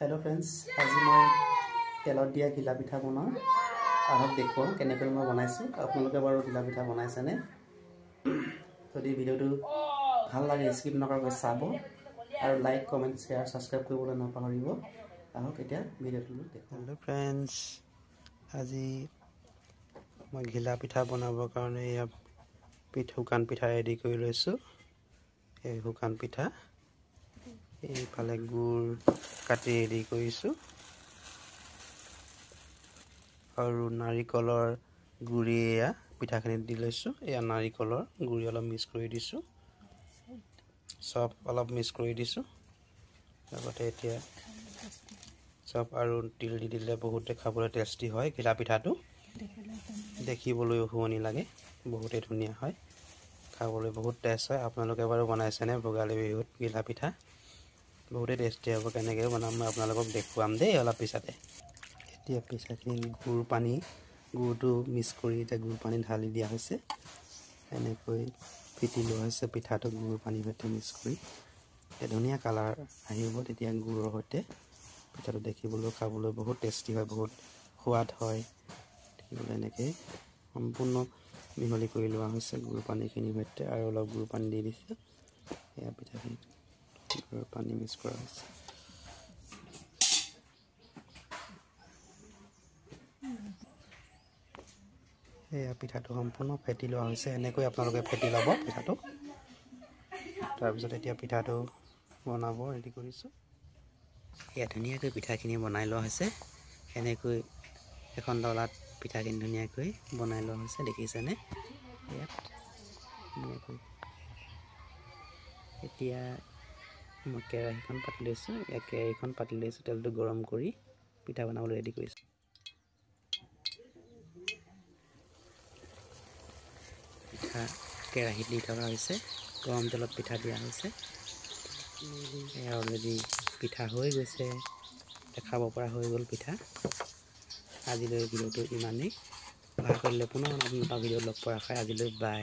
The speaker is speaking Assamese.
হেল্ল' ফ্ৰেণ্ডছ, আজি মই তেলত দিয়া ঘিলা পিঠা বনাওঁ। আহক দেখুৱাওঁ কেনেকৈ মই বনাইছোঁ। আপোনালোকে বাৰু ঘিলা পিঠা বনাইছেনে? যদি ভিডিঅ'টো ভাল লাগে স্কিপ নকৰাকৈ চাব আৰু লাইক, কমেণ্ট, শ্বেয়াৰ, ছাবস্ক্ৰাইব কৰিবলৈ নাপাহৰিব। আহক এতিয়া ভিডিঅ'টো দেখুৱাওঁ। হেল্ল' ফ্ৰেণ্ডছ, আজি মই ঘিলা পিঠা বনাবৰ কাৰণে এয়া শুকান পিঠা ৰেডি কৰি লৈছোঁ। এই শুকান পিঠা এইফালে গুৰ কাটি ৰেডি কৰিছোঁ আৰু নাৰিকলৰ গুড়ি এয়া পিঠাখিনিত দি লৈছোঁ। এয়া নাৰিকলৰ গুড়ি অলপ মিক্স কৰি দিছোঁ, চব অলপ মিক্স কৰি দিছোঁ। লগতে এতিয়া চব আৰু তিল দি দিলে বহুতে খাবলৈ টেষ্টি হয়। ঘিলা পিঠাটো দেখিবলৈ শুৱনি লাগে, বহুতেই ধুনীয়া হয়, খাবলৈ বহুত টেষ্ট হয়। আপোনালোকে বাৰু বনাইছেনে ভোগালী বিহুত ঘিলা পিঠা? বহুতেই টেষ্টি হ'ব। কেনেকৈ বনাম মই আপোনালোকক দেখুৱাম দেই অলপ পিছতে। এতিয়া পিঠাখিনিত গুৰ পানী, গুৰটো মিক্স কৰি এতিয়া গুৰ পানী ঢালি দিয়া হৈছে। এনেকৈ ফিটি লোৱা হৈছে পিঠাটো গুৰ পানীৰ সৈতে মিক্স কৰি। এতিয়া ধুনীয়া কালাৰ আহিব তেতিয়া গুৰৰ সৈতে। পিঠাটো দেখিবলৈ খাবলৈ বহুত টেষ্টি হয়, বহুত সোৱাদ হয়। দেখিবলৈ এনেকৈ সম্পূৰ্ণ মিহলি কৰি লোৱা হৈছে গুৰ পানীখিনিৰ সৈতে আৰু অলপ গুৰ পানী দি দিছোঁ। এয়া পিঠাখিনিত গুৰৰ পানী মিক্স কৰা হৈছে। এয়া পিঠাটো সম্পূৰ্ণ ফেটি লোৱা হৈছে। এনেকৈ আপোনালোকে ফেটি ল'ব পিঠাটো। তাৰপিছত এতিয়া পিঠাটো বনাব ৰেডি কৰিছোঁ। এয়া ধুনীয়াকৈ পিঠাখিনি বনাই লোৱা হৈছে। এনেকৈ এখন ডলাত পিঠাখিনি ধুনীয়াকৈ বনাই লোৱা হৈছে, দেখিছেনে? ইয়াত ধুনীয়াকৈ। এতিয়া মই কেৰাহীখন পাতি লৈছোঁ। ইয়াত কেৰাহীখন পাতি লৈছোঁ, তেলটো গৰম কৰি পিঠা বনাবলৈ ৰেডি কৰিছোঁ। পিঠা কেৰাহীত দি থকা হৈছে, গৰম তেলত পিঠা দিয়া হৈছে। এয়া অলৰেডি পিঠা হৈ গৈছে, খাব পৰা হৈ গ'ল পিঠা। আজিলৈ ভিডিঅ'টো ইমানেই। ভাল কৰিলে পুনৰ নতুন এটা ভিডিঅ'ত লগ পোৱাৰ আশাৰে আজিলৈ বাই।